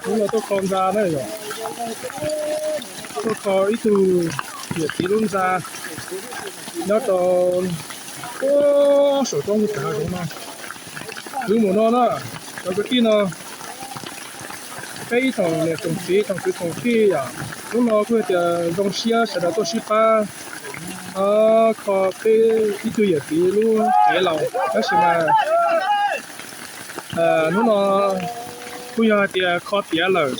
Hnub no tuaj kho ntxa na yom, tuaj kho ib tug yawm txiv lub ntxa nyob rau saum roob tav zoov no. Khwv mus no na, cov kwv tij no, peb ib tsoom niam tsoom txiv tsoom kwv tsoom tij yom, hnub no kuj yog tias zoo siab sawv daws tuaj sib pab kho peb ib tug yawm txiv lub tsev laus, tab sis mas hnub no kuj yog hais tias kho tiav lawm,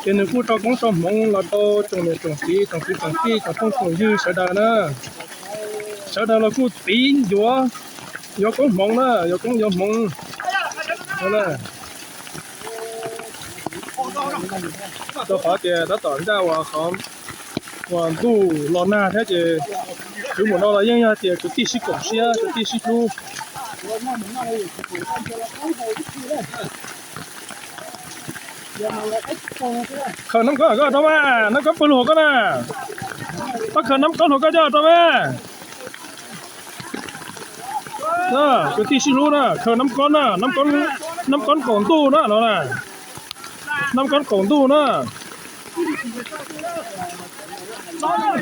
ces nws kuj rau koob rau hmoov los rau tsoom niam tsoom txiv tsoom kwv tsoom tij tsoom phooj tsoom ywg sawv daws na. Sawv daws los kuj txiv yuav, yuav koob hmoov na, yuav koob yuav hmoov na. Rau qhov tias tab tom ncaj uas qhov uas ntuj los nag thiab ces khwv mus no los yeej yog tias kwv tij sib koom siab, kwv tij sib hlub. Khaws nab kob koj rau mas, nab kob pw hluas koj na. Koj khaws nab kob hluas koj coj rau mas. Kwv tij sib hlub na, khaws nab kob na, nab kob qaum ntuj na no na. Nab kob qaum ntuj na.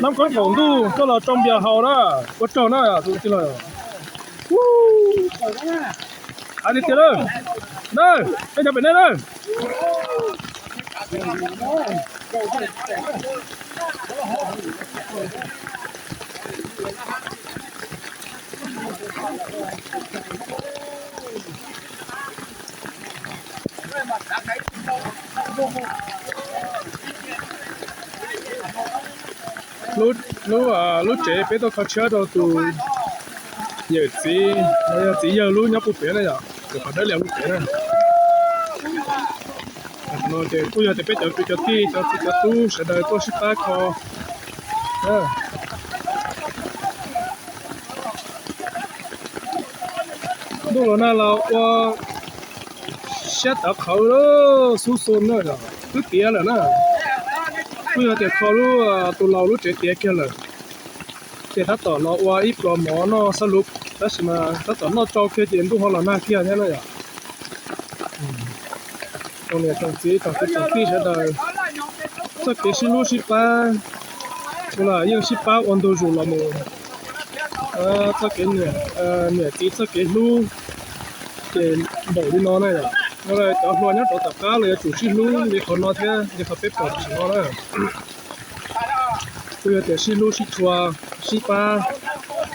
Nab kob qaum ntuj coj los tsau npias haus na, ua tsaug na tus tij laug. Hais tiag tiag na, peb cov pem nej na. Lub, lub tsev peb tuaj kho tshiab rau tus yawm txiv, yog txiv yawg lub nyob puag pem na yom, tus qhov dawb lias lub tsev na. No ces kuj yog tias peb cov kwv cov tij cov txiv cov tub sawv daws tuaj sib pab kho. Ntuj los nag los ua siab tav qhawv xub xu na, twb tiav lawm na. Kuj yog tias kho lub, tus laus lub tsev tiav kiag lawm, ces tab tom los ua ib pluas mov noj xab luv, tab sis mas tab tom noj tsau kiag ces ntuj ho los nag kiag thiab na yom. Tsoom niam tsoom txiv tsoom kwv tsoom tij sawv daws txoj kev sib hlub sib pab, ua los yeej sib pab ua ntu zus los mus. Txoj kev niam txiv txoj kev hlub ces npaum li no na yom. No cov hluas nyob rov tom qab los yuav tsum sib hlub li qhov no thiab li qhov peb pom tam sim no na. Kuj yog tias sib hlub sib tshua, sib pab,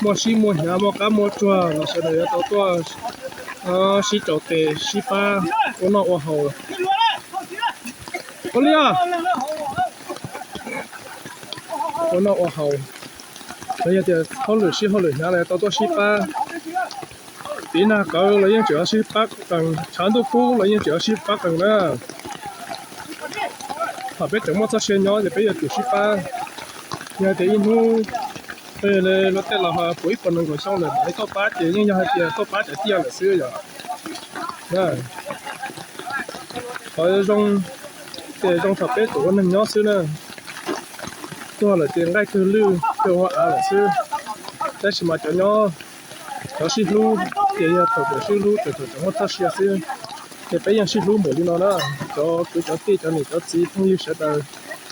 muaj sib muaj hnyav muaj qab muaj tsuag los sawv daws yuav tau tuaj sib rau tes sib pab ua noj ua haus. Ua li os, ua noj ua haus, los yog tias hauj lwm sib hauj lwm hnyav los yuav tau tuaj sib pab. Tiv nag qawv los yeej tseem yuav sib pab qees, tshav ntuj kub los yeej tseem yuav sib pab qees na. Thaum peb tseem muaj txoj sia nyob ces peb yuav tsum sib pab. Yog tias ib hnub peb luag tej los puv ib puas nees nkaum xyoo lawm mam li tuaj pab ces yeej yog hais tias tuaj pab cov ciaj lawm xwb yom. Qhov zoo ces zoo thaum peb tseem ua neeg nyob xwb na. Tuag lawm ces nqaij kawg lwj kawg ua av lawm xwb. Tab sis mas cov nyob, cov sib hlub ces yog thaum tseem sib hlub ces thaum tseem muaj txoj sia xwb. Ces peb yeej sib hlub npaum li no na. Cov kwv cov tij cov niam cov txiv phooj ywg sawv daws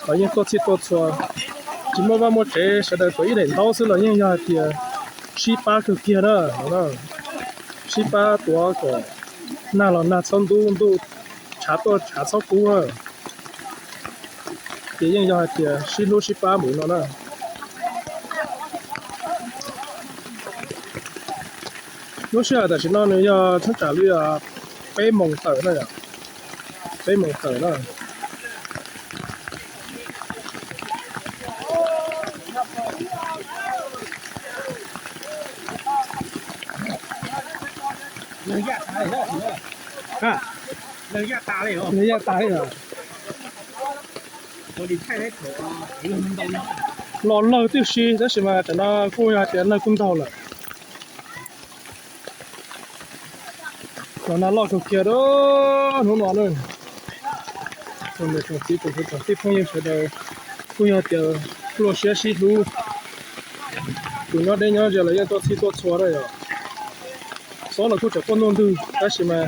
los yeej tuaj txhij tuaj txhua, tsis muaj vaj muaj tsev sawv daws tuav ib daim ntaub xwb los yeej yog hais tias sib pab kawg kiag na. Sib pab tuav kom nag los nag txhob ntub, ntuj tshav tuaj tshav txhob kub na. Ces yeej yog hais tias sib hlub sib pab npaum no na. Lub sij hawm tam sim no nws yog thaj tsam li peb moos tawm na yom, peb moos tawm na. Nws yaj tas li os. Los lawg tib si tab sis mas tam no kuj yog hais tias lawg kuj ntaug lawm. Los nag loj kawg kiag da hnub no na. Tsoom niam tsoom txiv tsoom kwv tsoom tij phooj ywg sawv daws kuj yog tias pluaj siab sib hlub, Tus nyob deb nyob ze los yeej tuaj txhij tuaj txhua na yom. Xob los kuj tseem tuaj ntuj ntwg tab sis mas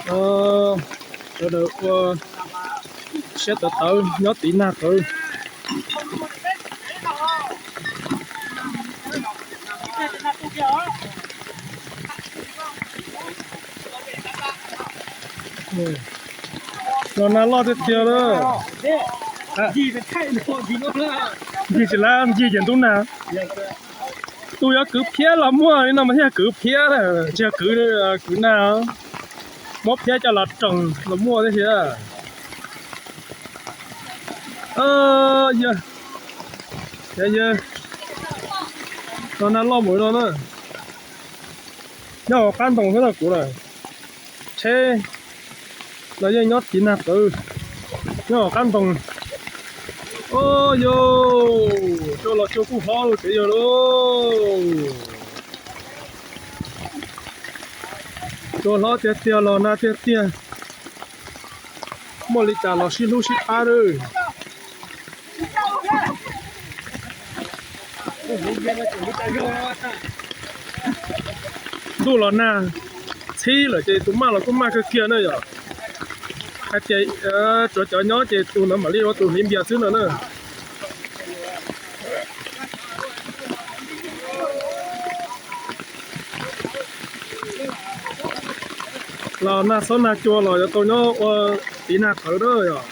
sawv daws ua siab tawv tawv nyob tiv nag tawv. Los nag loj tiag tiag lawm. Ncig tsis lav ncig ces ntub nag. Tus yuav kwv phiab los muaj li no mas thiaj kwv phiab na, tsis yog kwv, kwv nag, muab phiab coj los roos los muaj thiab thiab. Yawg, yawg, los nag loj mus no na. Nyob hauv qab ntoo xwb na kuv lawm. Tsheb los yeej nyob tiv nag tawv, nyob hauv qab ntoo. Au yau, cua los cua kuj hlob lawm tsev yawg lauj. Cua hlob tiag tiag los nag tiag tiag. Muaj li cas los sib hlub sib pab lawm. Ntuj los nag txhib lawm ces tus maj los kuj maj kawg kiag na yom. Hais tias tsuav cov nyob ces tus ntawd mam li ua tus hliv npias xwb no na. Los nag xob nag cua los yuav tau nyob ua tiv nag qawv na yom.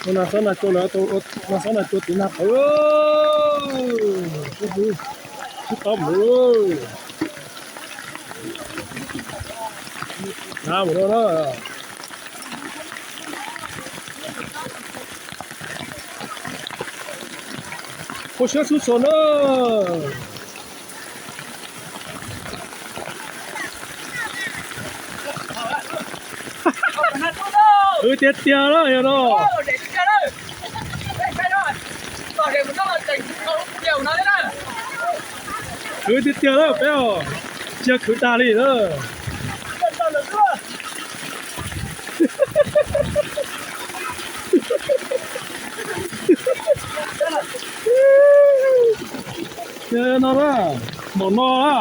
Ua nag xob nag cua los tau, nag xob nag cua tiv nag qawv. Sib hlub sib pab mus. Nag mus no na. Kho siab xub xo na. Khwv tiag tiag na yog no. Khwv tiag tiag na peb os, tsis yog khwv tag li na. No na, maum no na,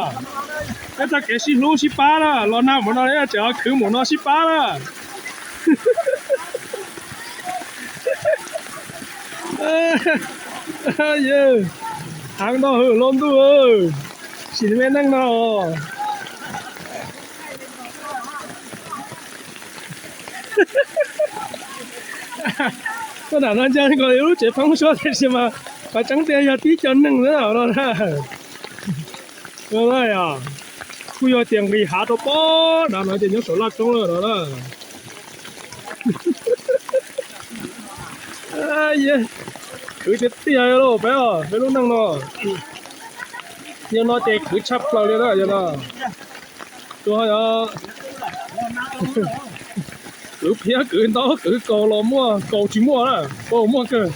peb txoj kev sib hlub sib pab na, los nag maum no tseem khwv maum no sib pab na. Heev dua hwm hlob ntuj, sim me neej no. Tuaj nram no ntsia nkaus lub tsev pheeb suab tiam sis mas qhov tseeb tiag yog tib co neeg xwb no na. Kuj yog tias nqis hav rau pob nrad no ces nyob saum laj roob lawm no na. Khwv tiag tiag lauj peb os, peb lub neej no. Yog no ces khwv tshaj plaws li na yog no. Tus ho yog kwv phiab kwv ntaub kwv kaus los muaj, kaus tsis muaj na, kaus muaj kawg.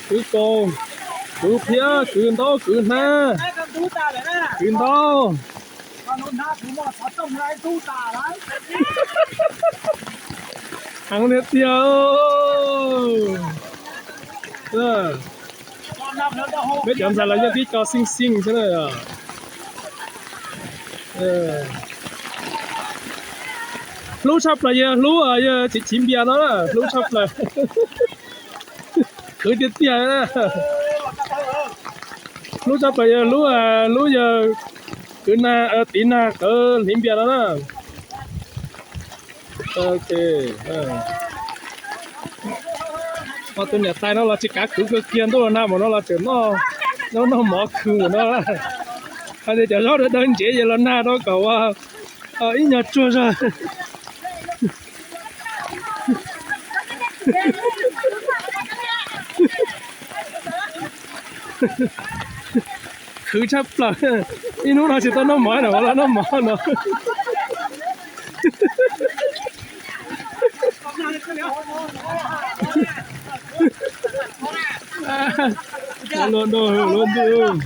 Kwv kaus, kwv phiab, kwv ntaub kwv hnab, kwv ntaub. Heev tiag tiag. Peb cov ntxhais los yog tib co xib xib xwb na. Hlub tshaj plaws yog hlub yog txiv txiv npias no na, hlub tshaj plaws. Khwv tiag tiag. Hlub tshaj plaws yog hlub, hlub yog kwv nag, tiv nag qawv hliv npias no na. Tus niam tais no los tsis kav khwv kawg kiag, ntuj los nag mus no los tseem noj, noj mov khwv mus no. Hais tias cov zaub dawb dawb ntsev ces los nag rau kom ua ib nyuag tsuag zog. Khwv tshaj plaws. Ib hnub no tsis tau noj mov na, los noj mov no. Luag nrog luag ntuj.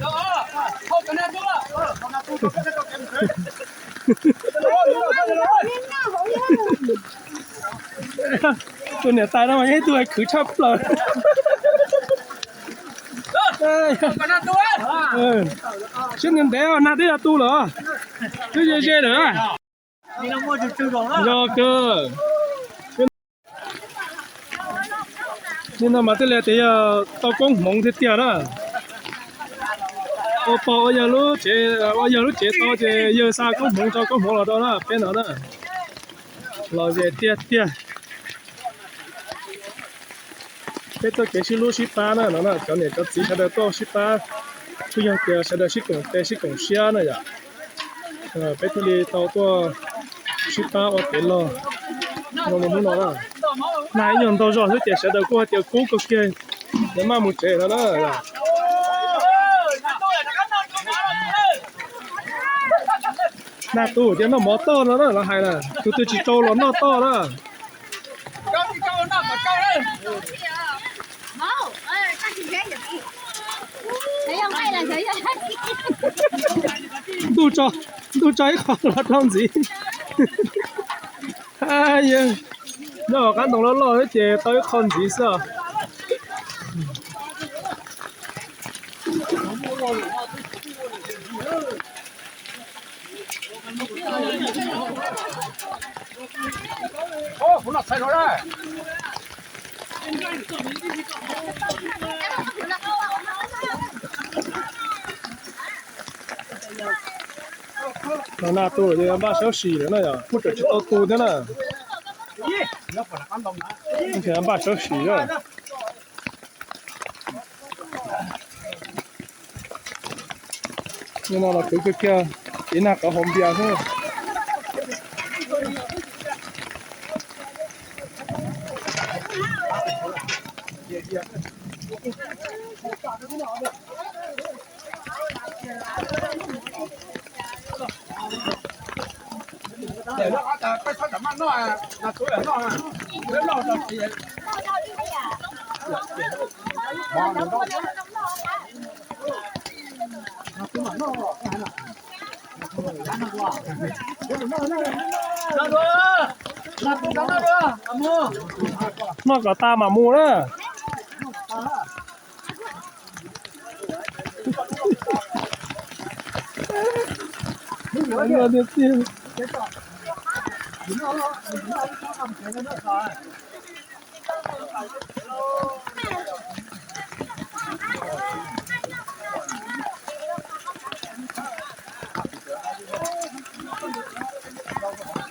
Tus niam tais no mas yog ib tug hais khwv tshaj plaws. Siab ntev ntev nag twb yog tu lawm, twb ze ze lawm. Yog kawg. Nim no mas thiaj li tias yog tau koob hmoov tiag tiag na. Ua pom ua yawg lub tsev, ua yawg lub tsev tau ces yawg xa koob hmoov tso koob hmoov los rau na peb no na. Los ze tiag tiag. Peb txoj kev sib hlub sib pab na no na, cov niam cov txiv sawv daws tuaj sib pab, kuj yog tias sawv daws sib koom tes sib koom siab na yom. Peb thiaj li tau tuaj sib pab ua kev log zoo li hnub no na. Nag ib nyuag ntau zog xwb ces sawv daws kuj hais tias kub kawg kiag, lawv maj mus tsev no na. Nag tu ces noj mov toj no na, lawv hais na, tus twg tsis tsau los noj toj na. Ntuj tso, ntuj tso ib qho los rau ntxiv. Yog nyob qab ntoo loj loj xwb ces tau ib qho ntxiv xwb os. Los nag tu ces npaj sawv sim lawm na yom, kuj tseem tsis tau tu thiab na. Npaj sawv sim na. Nim no los kwv kiag kiag, ib nag qhov hauv npias xwb. Noj kom tas mam mus na.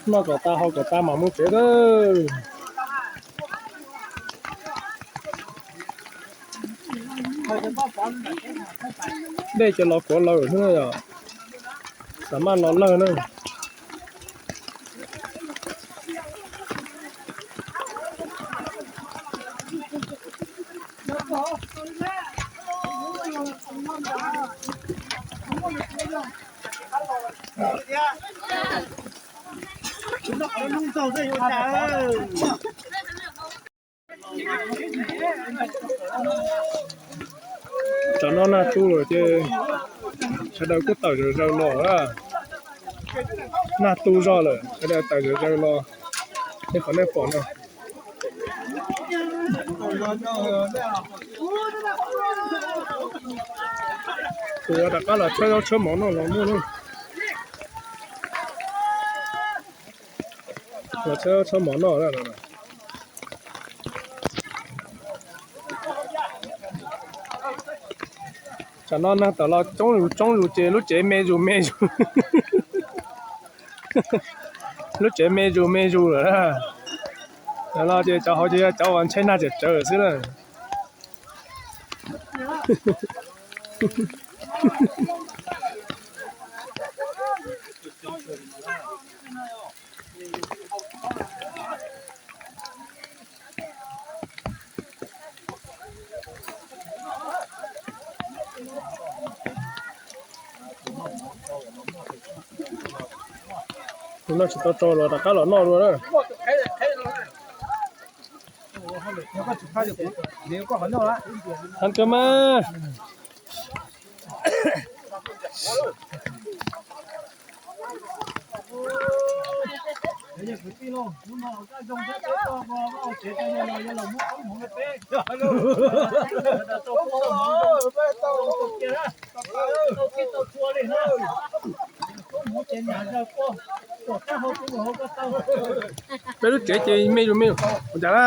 Noj kom tas haus kom tas mam mus tsev lawm. Dej ces los kuav lawm xwb na yom, tam maj los lawg na. Tsam no nag tu lawm ces sawv daws kuj tawm zawm zaws los. Nag tu zog lawm sawv daws tawm zawm zaws los, li qhov nej pom no. Kuv yuav rov qab los tshawb zaub tshawb mov noj los muaj na. Los tshawb zaub tshawb mov noj. Tsam no nag tawm los coob zus coob zus ces lub tsev me zus me zus. Lub tsev me zus me zus lawm. Tam no ces cov hauv ces yog cov uas ntshe nag tseem tsawv xwb na. Tus no tsis tau tsau los rov qab los noj dua na. Heev kawg mas. Peb lub tsev ces me me, ua cas na?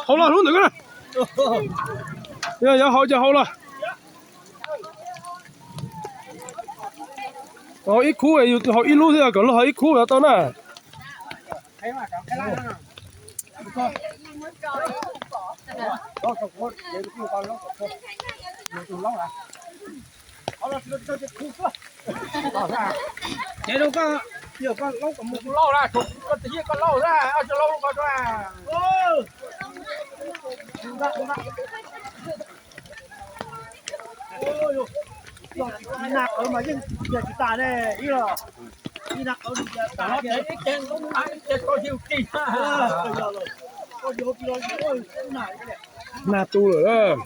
Haus los lub ntawd na. Yog haus ces haus los. Haus ib khub, yus haus ib lub thiab, kom luag haus ib khub los tau na. Ib nag qawv mas yeej tiag tsis tas ne, ib los ib nag qawv tiag tas. Nag tu lawm,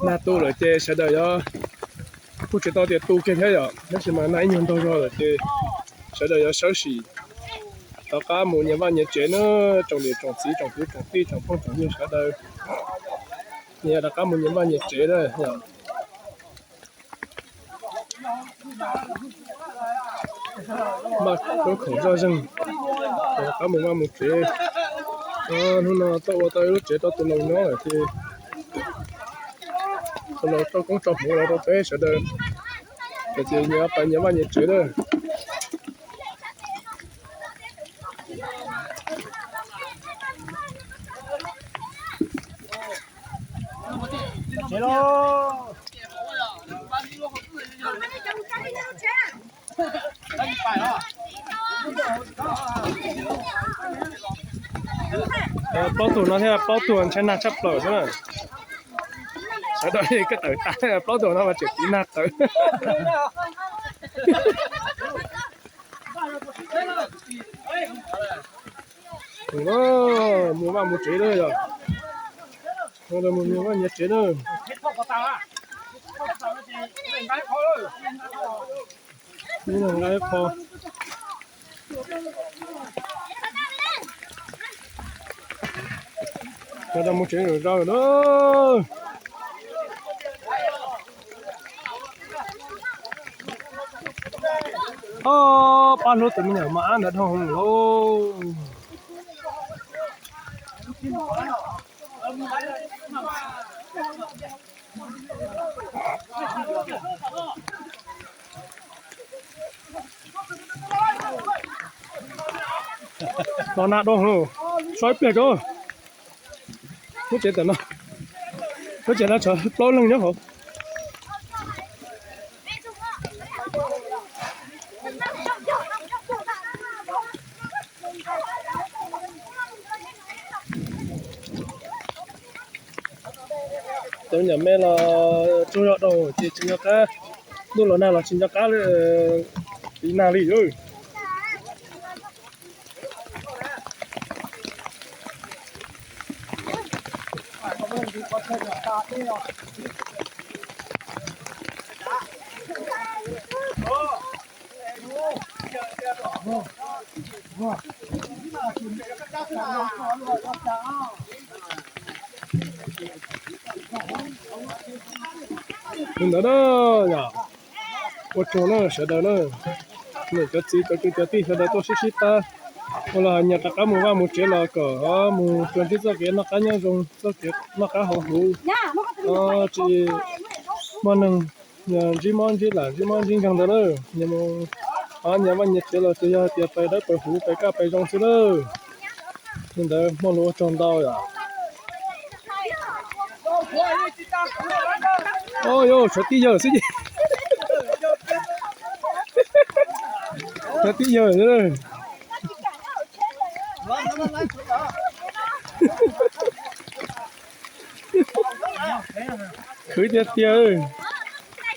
nag tu lawm ces sawv daws yuav kuj tsis tau tias tu kiag thiab yom, tab sis mas nag ib nyuag ntaug zog lawm ces sawv daws yuav sawv sim rov qab mus nyias vaj nyias tsev na, tsoom niam tsoom txiv tsoom kwv tsoom tij tsoom phooj tsoom ywg sawv daws, nyias rov qab mus nyias vaj nyias tsev na. Maj koob khoom zoj zeeg, rov qab mus vaj mus tsev. Hnub no tuaj ua tau ib lub tsev rau tus laus nyob lawm ces tus laus tso koob tso hmoov los rau peb sawv daws, ces nyias pais nyias vaj nyias tsev na. Plaub tug no thiab plaub tug ntshai nag tshaj plaws xwb na. Sawv daws koj tawm tas, plaub tug no mas tseem tiv nag tawv. Mus vaj mus tsev na yog. Mus nyias vaj nyias tsev na. Nqa ib qho. Mus tsev zom zaws na. Ob pab hlub tus me nyuam mos ab ntawd dhau hwv lauj. Los nag dua hwv, so ib pliag tso. Lub tsev tam no, lub tsev no tshuav plaub leeg nyob hauv. Cov me nyuam me los tsaug zog dhau ces tsis nco qab, ntuj los nag los tsis nco qab li, tiv nag li. Li ntawd na, yog ua tsaug na sawv daws na, niam cov txiv cov kwv cov tij sawv daws tuaj sib sib pab ua los nyias rov qab mus vaj mus tsev los kom mus rau ntsib txoj kev noj qab nyob zoo, txoj kev noj qab haus huv, tsis muaj neeg ntsib mob ntsib lam ntsib mob ntsib nkeeg ntawd na. Nyias mus nyias vaj nyias tsev los tsuas yog hais tias pais dawb pais huv pais kaj pais zoo xwb lawm. Li ntawd muaj lus ua tsaug ntau yom. Yog tshuav tib yawg xwb ces, tshuav tib yawg. Khwv tiag tiag.